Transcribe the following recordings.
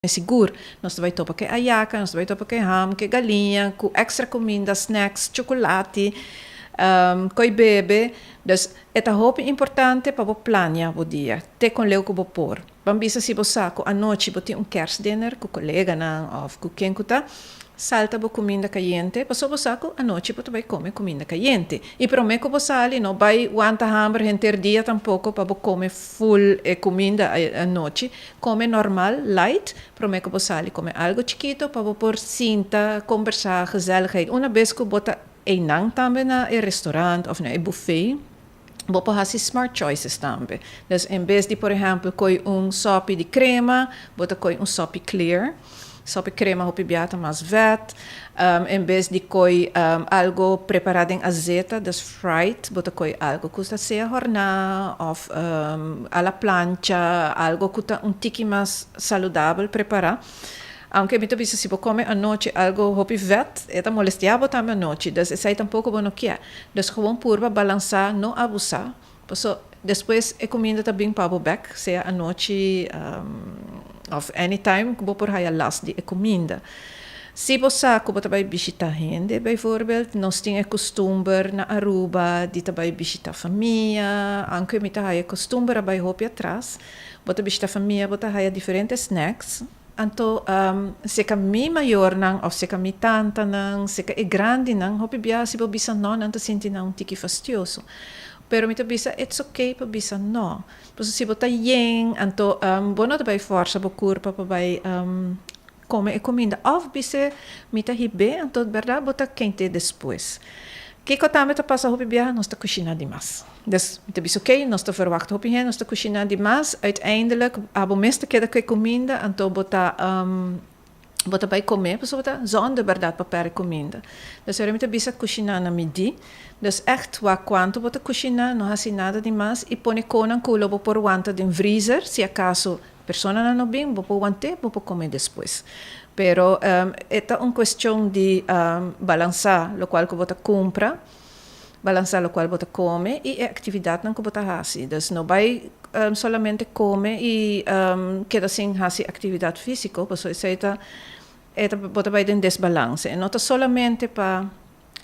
Sigur, nos ta bai topa ku e ayaka, nos ta bai topa ku e ham, ku e galiña, ku extra kuminda, snacks, chocolati, koi bebe. Dus e ta hopi importante pa bo plania bo dia te kon leu ku bo por. Ban bisa si bo sa ku anochi bo tin un kerstdinner ku koleganan òf ku ken ku ta, Salta bo kuminda kayente, pasobra bo sa ku anochi bo ta bai kome kuminda kayente. I promé ku bo sali, no bai wanta hamber henter dia tampoko pa bo kome ful e kuminda anochi. Kome normal, light, promé ku bo sali. Kome algu chikito pa bo por sinta, kombersá, gezelligheid. Una bes ku bo ta einan tambe na e restaurant òf na e bufé, bo por hasi smart choices tambe. Dus en bes di por ehèmpel koi un sòpi di krema, bo ta koi un sòpi clear. Sòpi krema hopi bia ta mas vèt. En bes di koi algo prepará den azeta, dus fried, bo ta koi algo ku ta sea hòrná òf a la plancha, algo ku ta un tiki mas saludabel prepará. Aunke mi ta bisa si bo kome anochi algo hopi vet, e ta molestia bo tambe anochi, dus esei tampoko bo no kier. Dus gewoon purba balansa, no abusa, paso despues e kuminda ta bin pa bo bek, sea anochi of anytime ku bo por haya last di e kuminda. Si bo sa ku bo ta bai bishita hende, bijvoorbeeld, nos tin e kustumber na Aruba di ta bai bishita famia, aunke mi ta haya e kustumber a bai hopi atras, bo ta bishita famia bo ta haya diferente snacks, Anto seka mi mayornan of seka mi tantanan, seka e grandinan, hopi biaha si bo bisa no, nan ta sinti nan un tiki fastioso. Pero mi ta bisa it's okay pa bisa no. Pasobra si bo ta yen, anto bo no ta bai forsa bo kurpa pa bai kome e kuminda. Of bis'e mi ta hib'é, anto bèrdat bo ta kent'é despues. Kiko tambe ta pasa hopi biaha? Nos ta kushiná dimas. Dus mi ta bisa oké, nos ta verwacht hopi hende, nos ta kushiná dimas. Uiteindelijk abo mes ta keda ku e kuminda, anto bo ta bo ta bai kome pasobra bo ta zonde bèrdat pa pèrdè kuminda. Dus ora mi ta bisa kushiná na midí. Dus ègt wak kuantu bo ta kushiná, no hasi nada dimas i pone konan ku lo bo por wanta den vrizer si akaso Personanan no bin, bo por want'é, bo por come despues. Pero e ta un cuestion di balansá locual cu bo ta cumpra, balansá locual bo ta come y e actividadnan cu bo ta haci. Dus no bay solamente come y keda sin haci actividad fisico, pasobra esey ta, e ta, bo ta bay den desbalance. E no ta solamente pa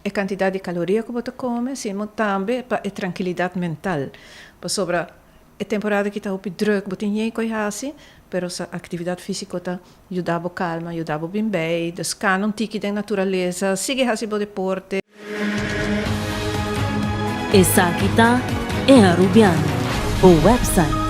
e cantidad di caloria cu bo ta come, sino tambe pa e trankilidad mental. Pasobra E temporada aki ta hopi druk, bo tin yei koi hasi, pero sa aktividat físiko ta yuda bo kalma, yuda bo bin bei, dus kana un tiki den naturalesa, sigui hasi bo deporte. Esaki ta E Arubiano, bo website.